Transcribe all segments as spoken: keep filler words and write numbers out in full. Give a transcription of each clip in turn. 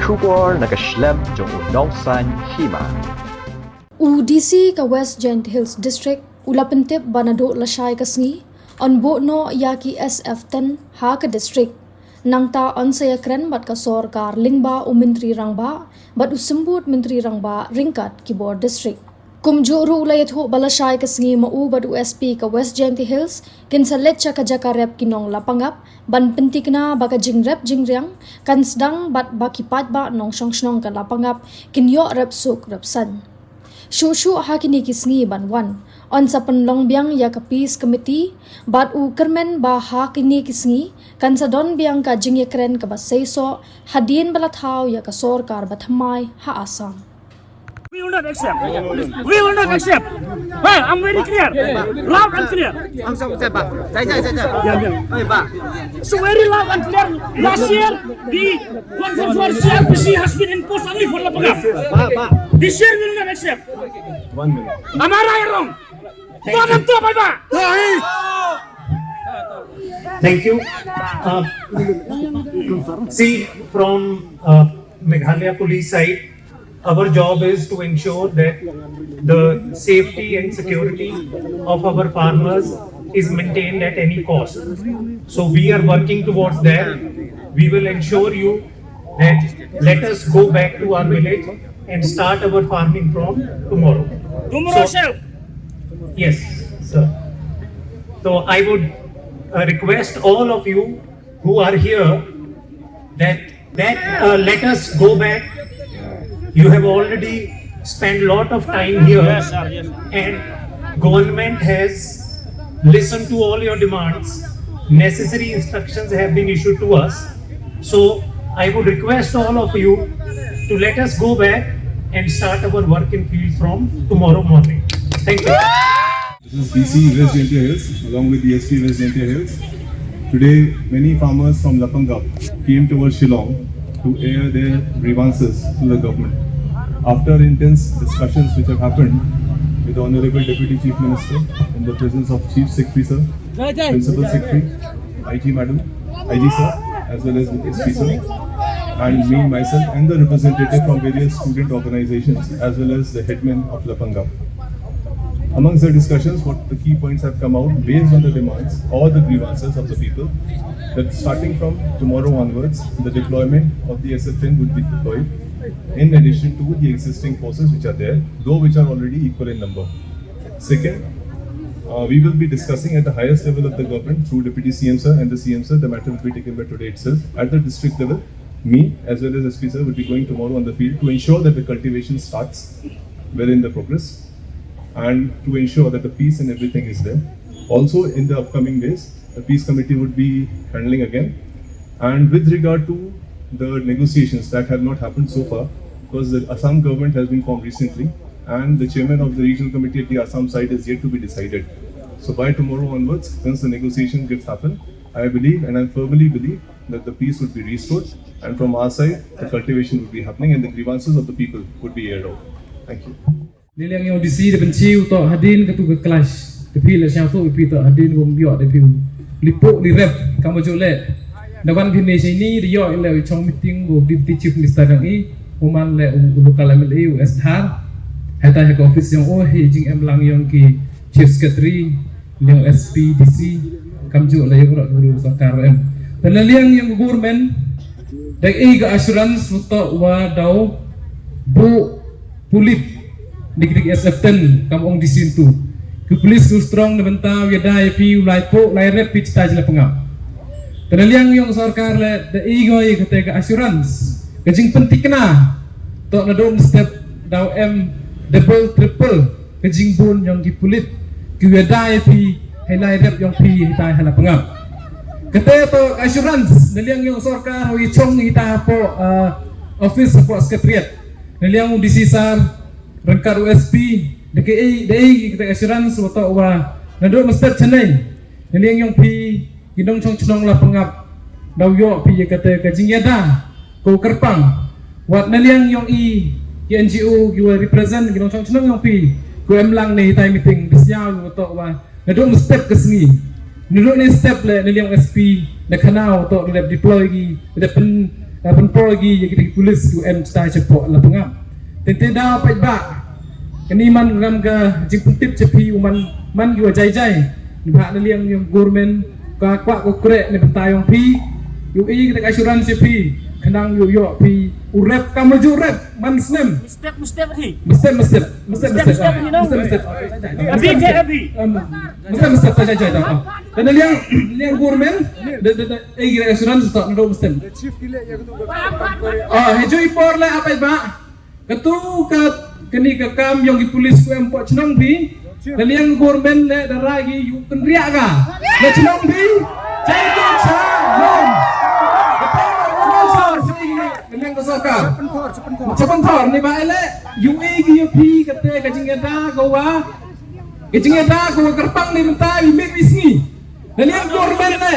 Khubor na ka shlem jong u Nongsaiñ Hima. U D C ka West Jaintia Hills District u la pyntip ba naduh lashai ka sngi yn buh noh ïa ki S F ten ha ka district. Nangta yn sa ïakren bad ka sorkar lyngba u Myntri Rangbah bad u Symbud Myntri Rangbah ryngkat ki bor district. Kumjuh ruh u la ïathuh ba lashai ka sngi ma u bad u S P ka West Jaintia Hills kin sa leit sha ka jaka rep ki nong Lapangap ban pynthikna ba ka jingrep jingriang kan sdang bad ba ki paidbah nongshong shnong ka Lapangap kin ïoh rep suk rep saiñ. Shuh shuh ha kine ki sngi ban wan, yn sa pynlong biang ïa ka Peace Committee bad u kyrmen ba ha kine ki sngi kan sa don biang ka jingïakren kaba seisoh hadien ba la thaw ïa ka sorkar bathymmai ha Assam. We will not accept. We will not accept. Hey, I'm very clear. Loud and clear. Ang sa sa ba. Sa sa sa sa. Yeah, yeah. Hey, ba. So very loud and clear. Last year, the conference for C R P C has been imposed only for Lapangap. Ba, ba. This year we will not accept. One minute. Am I right or wrong? Don't talk about that. Thank you. Uh, see, from uh, Meghalaya Police side, our job is to ensure that the safety and security of our farmers is maintained at any cost. So we are working towards that. We will ensure you that let us go back to our village and start our farming from tomorrow. Tomorrow So- itself. Yes, sir. So I would uh, request all of you who are here that that uh, let us go back. You have already spent a lot of time here, Yes, sir, yes, sir. and government has listened to all your demands. Necessary instructions have been issued to us. So I would request all of you to let us go back and start our work in field from tomorrow morning. Thank you. This is D C West Jaintia Hills, along with D S P West Jaintia Hills. Today, many farmers from Lapangap came towards Shillong to air their grievances to the government. After intense discussions which have happened with the Honorable Deputy Chief Minister in the presence of Chief Secretary, sir, Principal Secretary, I G madam, I G sir, as well as with S P sir, and me, myself, and the representative from various student organizations, as well as the headman of Lapangap. Amongst the discussions, what the key points have come out based on the demands or the grievances of the people, that starting from tomorrow onwards, the deployment of the S F ten would be deployed in addition to the existing forces which are there, though which are already equal in number. Second, uh, we will be discussing at the highest level of the government through Deputy C M sir and the C M sir. The matter will be taken by today itself at the district level. Me, as well as S P sir, will be going tomorrow on the field to ensure that the cultivation starts well in the progress and to ensure that the peace and everything is there. Also, in the upcoming days, the peace committee would be handling again. And with regard to the negotiations that have not happened so far, because the Assam government has been formed recently, and the chairman of the regional committee at the Assam side is yet to be decided. So by tomorrow onwards, once the negotiation gets happened, I believe, and I firmly believe, that the peace would be restored, and from our side, the cultivation would be happening, and the grievances of the people would be aired out. Thank you. Naliang ïong D C da pynchi u toh hadien katu ka clash. Te phi la sñiawthuh phi toh hadien wong biok da phi u lipoh li rep kam u ju leh. Da wan phi ne shini da ïoh i leh u chong meeting u Deputy Chief Minister ïong i, u man leh u local M L A u S Dhar. Heta ha ka office ïong u hi jingem lang ïong ki Chief Secretary, liang S P D C, kam ju la ïong rot guru sorkar em. Te naliang ïong government da i ka assurance u toh wa daw bu pulit dik dik S F ten kam ong disin tu. Ki police ku strong na bynta u ïada ïa phi u lai poh lai rep phi chita jila pengap. Kena liang ïong sorkar le da i goi kata ka assurance ka jingpyntikna toh na dong step daw em double triple ka jingbun ïong ki pulit ki u ïada ïa phi hei lai rep ïong phi hei tai hala pengap. Kata toh ka assurance na liang ïong sorkar hoi chong hita poh office poh secretariat. Na liang u D C sir ryngkat u S P da ka ei da ei kita assurance wa toh wa na dong mesti chanai. Na liang ïong phi ki nongchong chnong la pengap daw ïoh phi ïa kata ka jingïada ko kyrpang. Wat na liang ïong i ki N G O ki wa represent ki nongchong chnong ïong phi ko em lang ne hitai meeting bisiaw wa toh wa na dong step ka sngi. Na dong ne step le na liang S P na khanau toh da deploy ki da pyn Ka pynpor ïa kita ki pulit ki em stai shapoh Lapangap. Teng te da paidbah. Kane man ngam ka jingpyntip sha phi u man man ïa jai jai. Ba na liang ïa government ka kwah ko kreh ne bynta ïong phi. Ïa i kita ka assurance sha phi. Khnang ïa ïoh phi u rep kam ju rep man snem. Mistep mistep hi. Mistep mistep. Mistep mistep. Mistep mistep. Abi ke abi. Mistep mistep ta jai jai ta. Dan na liang liang government. Ei, kita ka assurance to na do mesti. Ah, hei jui por le apa ba? Katu ka kani ka kam ïong ki pulit ku em pok chnong bi. Na liang government le dara gi yu kenriak ga. Na chnong bi. Jai tu cha. Nom. Kata ka assurance na liang ka sorkar. Cepentor ni ba ele. Yu e gi yu pi kata ka jingada gawa. Ka jingada gawa kerpang ni mentai mit wisngi. Na liang government ne,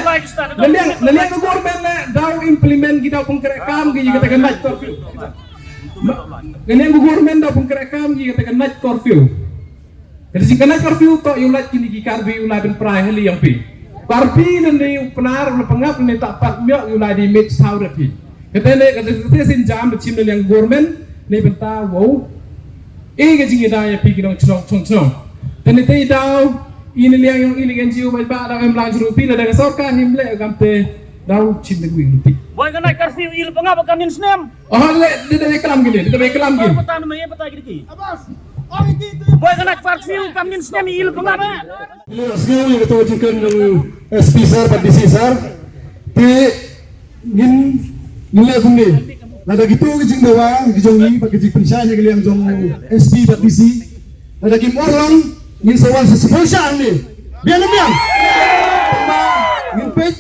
na liang, na liang government ne, daw implement ki daw pengkerek kam ki kata ka night curfew. Na liang government daw pengkerek kam ki kata ka night curfew. Kata si ka night curfew to yu lait kini ki Karbi yu lait ben prai heli yang pi. Karbi dan ni upnar na pengap ni tak pat miok yu lait di mix tau dah pi. Kata ne, kata kata sin jam da chim na liang government ni benta wow. E ka jingida ya pi ki dong chnong chnong chnong. Tani te daw ini liang yang ini kan jiu bai ba da em lang juru pi la da ka sorkar him le kam te daw chin de wing pi. Boy ka night curfew il panga ba kan nin snem. Oh le de de kelam gini, de de kelam gini. Pata nama ye pata gini ki. Boy ka night curfew kan nin snem il panga ba. Ini rasnya yang kata wajib kan yang S P sir, Pak D C sir. Te ngin ngin leh kumne. Lada kitu ki jingdawa ki jong ngi bad ki jingpynshai ïa ki liang jong S P bad D C. Lada kim ur lang ngin sa wan sa sepoi sha hangne. Biang ne biang. Ngin peit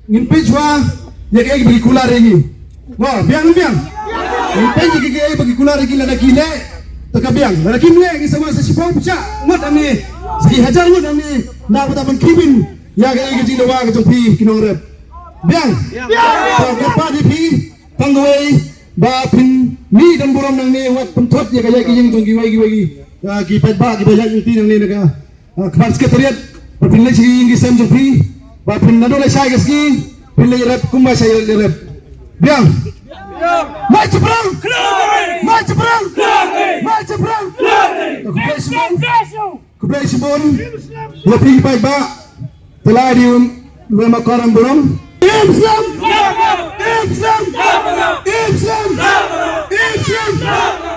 ngin peit jua ïa ki ba ki kular ïa ngi. Mo biang ne biang. Ngin peit ïa ki ba ki kular ïa ngi lada ki leh. Te ka biang lada kim leh ngin sa wan sa sepoi pynshai ngut hangne. Sa ki hajar ngut hangne. Na ba ta ban kibin ïa ki jingdawa ki jong phi ki nongrep. Biang. Biang. Ka pat ïa phi. Tang kawei ba phin mih don burom nangne wat pynthut ïa ka ïa ki ïing jong kiwei kiwei ki, ah, ki paidbah kiba ïaid lynti nangne na ka, ah, khmat secretariat ba phin leit sha ki ïing ki sem jong phi ba phin naduh leit shai ka sngi phin leit rep kumba shai leit rep. Biang. Mai chaprang. Mai chaprang. Mai chaprang. Khublei shibun. Khublei shibun. Ïa phi paidbah. Te la dei un, un ma koram burom. Im Slem! Im Slem! Im Slem! Im Slem!